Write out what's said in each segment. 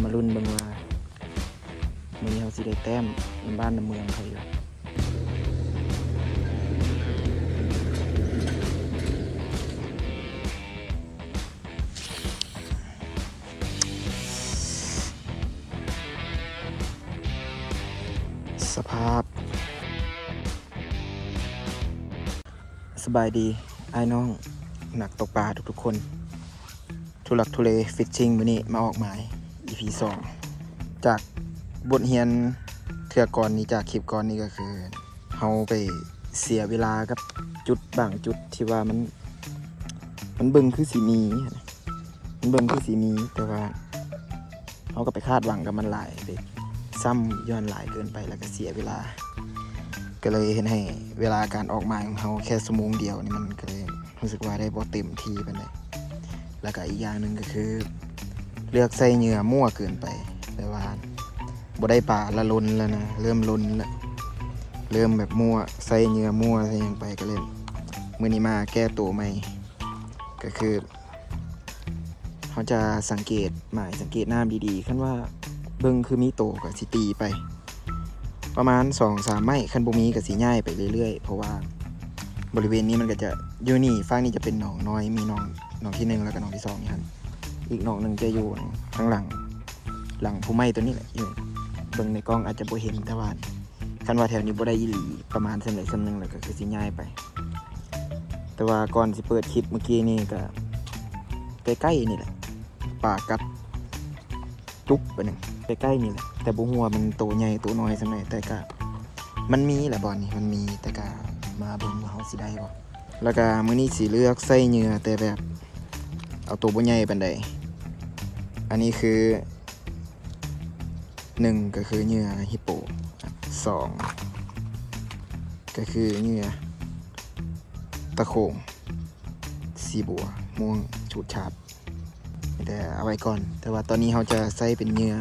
ມາລຸ້ນເບິ່ງວ່າມື້ນີ້ເຮົາຊິໄດ້ແຕ້ມນຳບ້ານນຳເມືອງເຂົາຢູ່. ສະພາບ ສະບາຍດີອ້າຍນ້ອງນັກຕົກປາທຸກໆຄົນ. ທຸລັກທຸເລຟິດຊິງ ມື້ນີ້ມາອອກໝາຍ ອີພີສອງ. ຈາກບົດຮຽນເທື່ອກ່ອນນີ້ ຈາກຄລິບກ່ອນນີ້ ກໍຄືເຮົາໄປເສຍເວລາກັບຈຸດບາງຈຸດທີ່ວ່າມັນ ມັນເບິ່ງຄືຊິມີ ມັນເບິ່ງຄືຊິມີ ແຕ່ວ່າ ເຮົາກໍໄປຄາດຫວັງກັບມັນຫຼາຍ ໄປຊ້ຳຍ້ອນຫຼາຍເກີນໄປ ແລ້ວກໍເສຍເວລາ ກໍເລີຍເຮັດໃຫ້ເວລາການອອກໝາຍຂອງເຮົາແຄ່ຊົ່ວໂມງດຽວນີ້ ມັນກໍເລີຍຮູ້ສຶກວ່າໄດ້ບໍ່ເຕັມທີ່ປານໃດ. ແລ້ວກໍອີກຢ່າງໜຶ່ງກໍຄື ເລືອກໃຊ້ເຫຍື່ອມົ້ວເກີນໄປ ແບບວ່າບໍ່ໄດ້ປາລະລົນແລ້ວນະ ເລີ່ມລົນແລ້ວ ເລີ່ມແບບມົ້ວ ໃຊ້ເຫຍື່ອມົ້ວໃຊ້ຫຍັງໄປ ກໍເລີຍ ມື້ນີ້ມາແກ້ໂຕໃໝ່ ກໍຄື ເຮົາຈະສັງເກດໝາຍ ສັງເກດນ້ຳດີໆ ຄັນວ່າເບິ່ງຄືມີໂຕກໍຊິຕີໄປປະມານສອງສາມໄມ້ ຄັນບໍ່ມີກໍຊິຍ້າຍໄປເລື້ອຍໆ ເພາະວ່າບໍລິເວນນີ້ມັນກໍຈະ ຢູ່ນີ້ ຟາກນີ້ຈະເປັນໜອງນ້ອຍ ມີໜອງ ໜອງທີໜຶ່ງ ແລ້ວກໍໜອງທີສອງຢູ່ຫັ້ນ ອີກໜອງໜຶ່ງຈະຢູ່ທາງຫຼັງ ຫຼັງພູໄມ້ຕົວນີ້ແຫຼະ ຢູ່ ເບິ່ງໃນກ້ອງອາດຈະບໍ່ເຫັນ ແຕ່ວ່າຄັນວ່າແຖວນີ້ບໍ່ໄດ້ອີ່ຫຼີ ປະມານສ່ຳໃດສ່ຳໜຶ່ງ ແລ້ວກໍຄືຊິຍ້າຍໄປ. ແຕ່ວ່າກ່ອນຊິເປີດຄລິບເມື່ອກີ້ນີ້ກໍໃກ້ໆນີ້ແຫຼະ ປາກັດຈຸບໄປໜຶ່ງ ໃກ້ໆນີ້ແຫຼະ ແຕ່ບໍ່ຮູ້ວ່າມັນໂຕໃຫຍ່ໂຕນ້ອຍສ່ຳໃດ ແຕ່ກໍມັນມີແຫຼະບ່ອນນີ້ ມັນມີ ແຕ່ກໍມາເບິ່ງວ່າເຮົາຊິໄດ້ບໍ່. ແລ້ວກໍມື້ນີ້ຊິເລືອກໃຊ້ເຫຍື່ອແຕ່ແບບເອົາໂຕບໍ່ໃຫຍ່ປານໃດ ອັນນີ້ຄື ໜຶ່ງ ກໍຄືເຫຍື່ອຮິບໂປ, ສອງ ກໍຄືເຫຍື່ອຕະໂຂງສີບົວ ມ່ວງ ຊູດຊາດ ມີແຕ່ເອົາໄວ້ກ່ອນ. ແຕ່ວ່າຕອນນີ້ເຮົາຈະໃຊ້ເປັນເຫຍື່ອ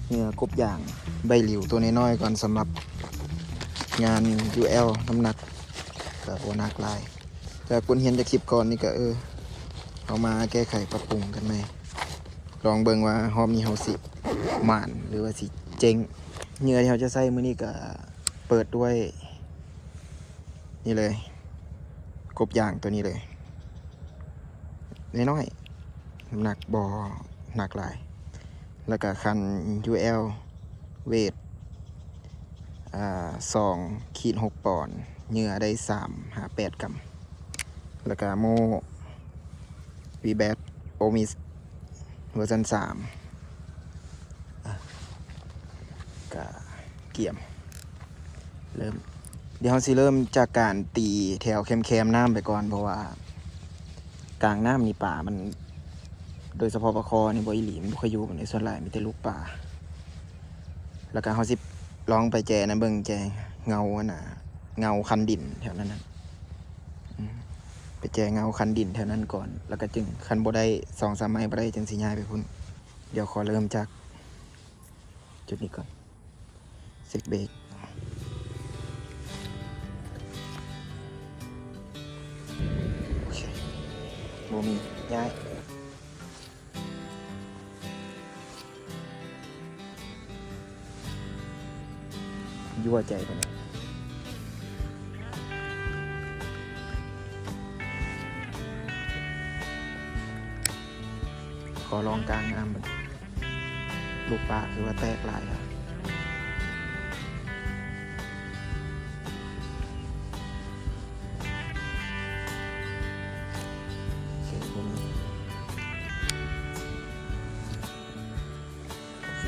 ເຫຍື່ອກົບຢາງໃບຫຼິວ ໂຕນ້ອຍໆກ່ອນ ສຳລັບງານຢູແອວ ນ້ຳໜັກກໍບໍ່ໜັກຫຼາຍ. ຈາກບົດຮຽນຈາກຄລິບກ່ອນນີ້ກໍ ເອີ ເອົາມາແກ້ໄຂປັບປຸງກັນໃໝ່ ລອງເບິ່ງວ່າຮອບນີ້ເຮົາຊິໝານ ຫຼືວ່າຊິເຈັງ. ເຫຍື່ອທີ່ເຮົາຈະໃຊ້ມື້ນີ້ກໍເປີດດ້ວຍນີ້ເລີຍ ກົບຢາງຕົວນີ້ເລີຍ ນ້ອຍໆ ນ້ຳໜັກບໍ່ໜັກຫຼາຍ. ແລ້ວກະຄັນຢູແອວ ເວດ ອ່າ ສອງຂີດຫົກປອນ ເຫຍື່ອໄດ້ສາມຫາແປດກຳ. ແລ້ວກະໂມ່ ວີແບັດ ໂອມິສ ເວີຊັນສາມ ກະກຽມ ເລີ່ມ. ດຽວເຮົາຊິເລີ່ມຈາກການຕີແຖວແຄມໆນ້ຳໄປກ່ອນ ເພາະວ່າກາງນ້ຳນີ້ປາມັນ ໂດຍສະເພາະປາຄໍ່ນີ້ບໍ່ອີ່ຫຼີ ມັນບໍ່ຄ່ອຍຢູ່ປານໃດ ສ່ວນຫຼາຍມີແຕ່ລູກປາ. ແລ້ວກະເຮົາຊິລອງໄປແຈນັ້ນເບິ່ງ ແຈເງົາຫັ້ນນະ ເງົາຄັນດິນແຖວນັ້ນນະ ອືມ ໄປແຈເງົາຄັນດິນແຖວນັ້ນກ່ອນ ແລ້ວກະຈຶ່ງ ຄັນບໍ່ໄດ້ ສອງສາມໄມ້ບໍ່ໄດ້ ຈຶ່ງຊິຍ້າຍໄປພຸ້ນ. ດຽວຂໍເລີ່ມຈາກຈຸດນີ້ກ່ອນ. ເຊັກເບຣກ ໂອເຄ ບໍ່ມີ ຍ້າຍ ຍົວໃຈປານໃດ. ຂໍລອງກາງນ້ຳເບິ່ງ. ລູກປາຄືວ່າແຕກຫຼາຍແລ້ວ. ໂອເຄ ບໍ່ມີ. ໂອເຄ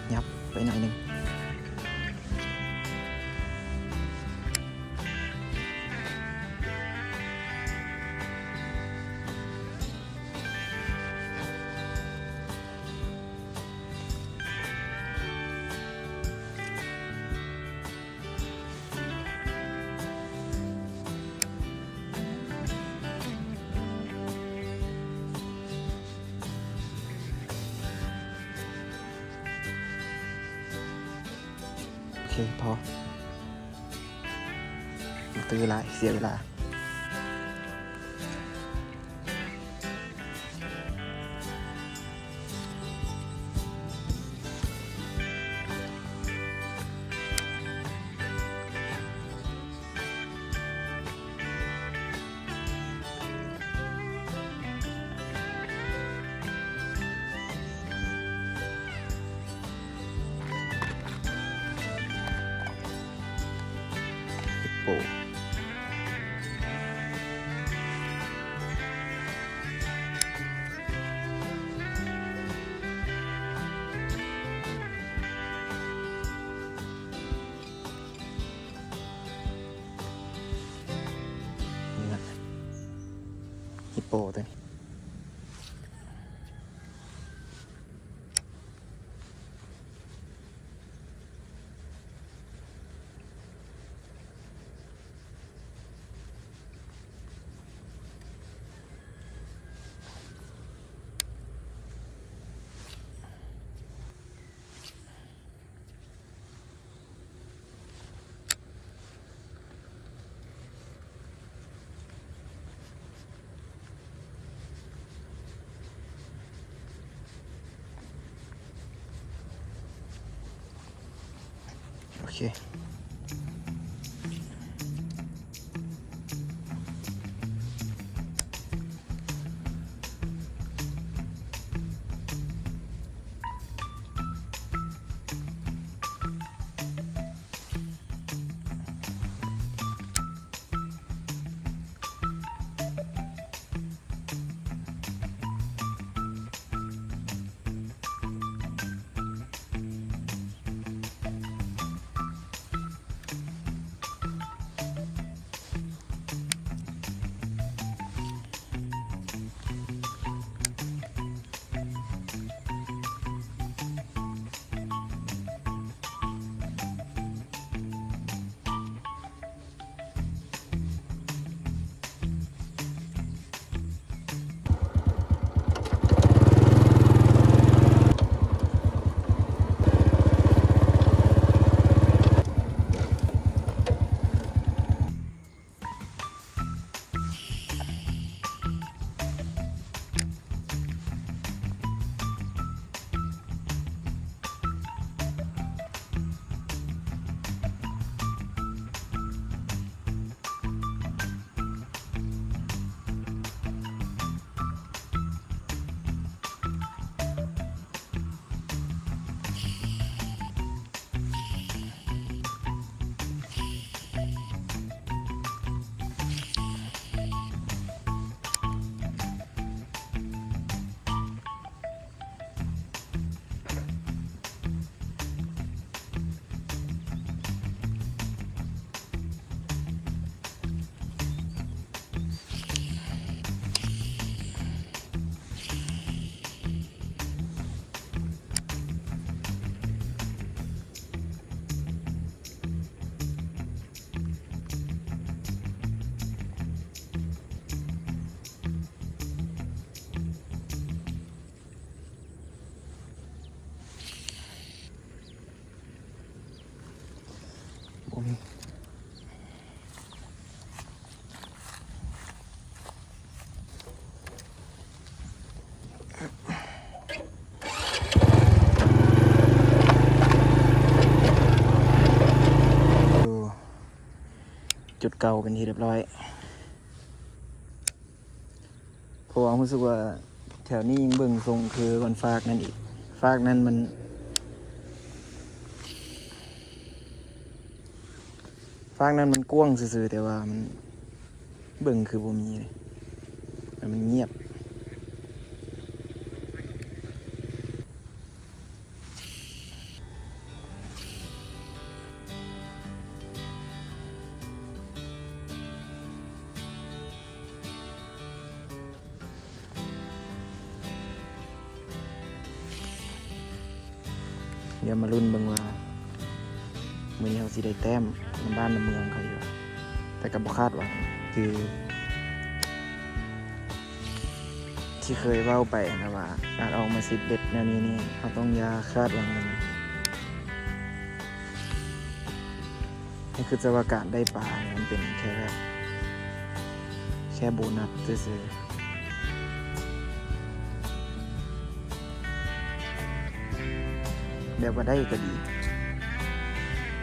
ຫຍັບໄປໜ້ອຍໜຶ່ງ. ໂ ພໍ ບໍ່ຕື້ຫຼາຍ ເສຍເວລາ. ນີ້ນະ ຮິບໂປ້ຕົວນີ້. ໂອເຄ. ຢູ່ຈຸດເກົ່າເປັນທີ່ຮຽບຮ້ອຍ. ເພາະວ່າຮູ້ສຶກວ່າແຖວນີ້ເບິ່ງຊົງຄືມັນຟາກນັ້ນອີກ ຟາກນັ້ນມັນ ຟາກນັ້ນມັນກວ້າງຊື່ໆ ແຕ່ວ່າມັນເບິ່ງຄືບໍ່ມີເລີຍ ແລ້ວມັນງຽບ. ດຽວມາລຸ້ນເບິ່ງວ່າ ມື້ນີ້ເຮົາຊິໄດ້ແຕ້ມນຳບ້ານນຳເມືອງເຂົາຢູ່ ແຕ່ກໍບໍ່ຄາດຫວັງ ຄື ທີ່ເຄີຍເວົ້າໄປຫັ້ນນະວ່າ ການອອກມາຊິດເບັດແນວນີ້ນີ້ ເຮົາຕ້ອງຢ່າຄາດຫວັງນຳ ຄືຈະວ່າການໄດ້ປານີ້ມັນເປັນແຄ່ແບບ ແຄ່ໂບນັດຊື່ໆ ແບບວ່າໄດ້ກໍດີ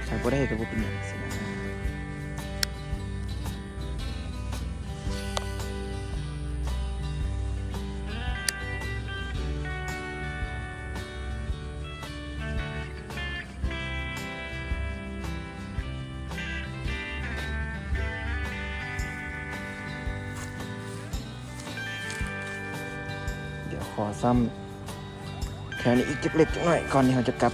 ຖ້າບໍ່ໄດ້ກໍບໍ່ເປັນຫຍັງຊີ້ນະ. ດຽວຂໍຊ້ຳແຖວນີ້ອີກຈັກເລັກຈັກນ້ອຍ ກ່ອນທີ່ເຮົາຈະກັບ.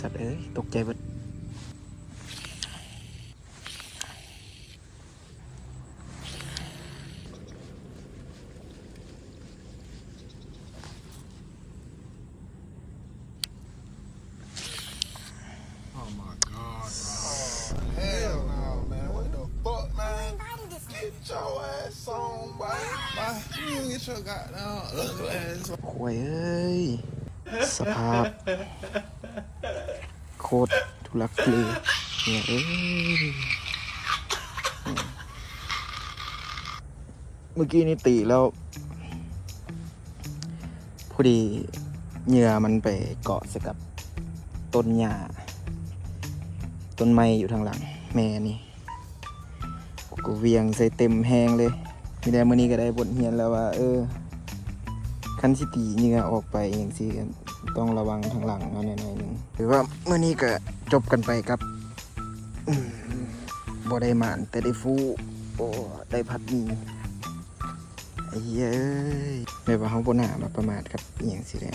ສັດເອີຍ ຕົກໃຈເບິດ. ຄວາຍເອີຍ ສະພາບ ໂຄດທຸລັກທຸເລເນຍເອີຍ. ມື້ກີ້ນີ້ຕີແລ້ວ ພໍດີເຫຍື່ອມັນໄປເກາະໃສ່ກັບຕົ້ນຫຍ້າ ຕົ້ນໄມ້ຢູ່ທາງຫຼັງແມ່ນີ້. ກໍຫວ່ຽງໃສ່ເຕັມແຮງເລີຍ. ມີແຕ່ມື້ນີ້ກໍໄດ້ບົດຮຽນແລ້ວວ່າ ເອີ ຄັນຊິຕີເຫຍື່ອອອກໄປຫຍັງຊີ້ ກໍຕ້ອງລະວັງທາງຫຼັງເຮົາແດ່ໜ້ອຍໜຶ່ງ. ຖືວ່າມື້ນີ້ກໍຈົບກັນໄປກັບ ບໍ່ໄດ້ໝານແຕ່ໄດ້ຟູ ໂອ້ ໄດ້ຜັດໝີ່. ໄອ້ເຮີ້ຍ ແບບວ່າເຮົາບໍ່ໜ້າມາປະໝາດກັບອີ່ຫຍັງຊີ້ແຫຼະ.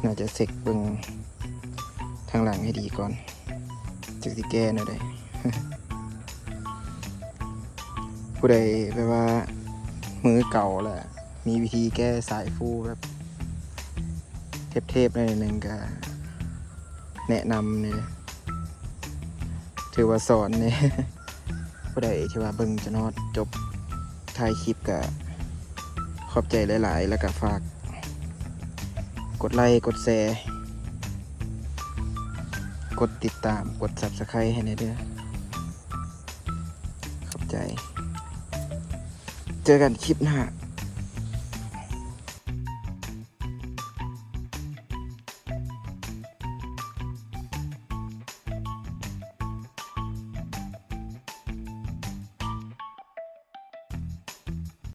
ໜ້າຈະເຊັກເບິ່ງທາງຫຼັງໃຫ້ດີກ່ອນ ຈັກຊິແກ້ແນວໃດ. ຜູ້ໃດແບບວ່າມືເກົ່າແລ້ວ ມີວິທີແກ້ສາຍຟູແບບເທບໆ ໜ້ອຍໜຶ່ງ ກະແນະນຳແດ່. ຖືວ່າສອນແດ່. ຜູ້ໃດທີ່ວ່າເບິ່ງຈົນຮອດຈົບທ້າຍຄລິບກະຂອບໃຈຫຼາຍໆ ແລ້ວກະຝາກກົດໄລ ກົດແຊ ກົດຕິດຕາມ ກົດ Subscribe ໃຫ້ແດ່ເດີ້. ຂອບໃຈ. ເຈີກັນຄລິບໜ້າ.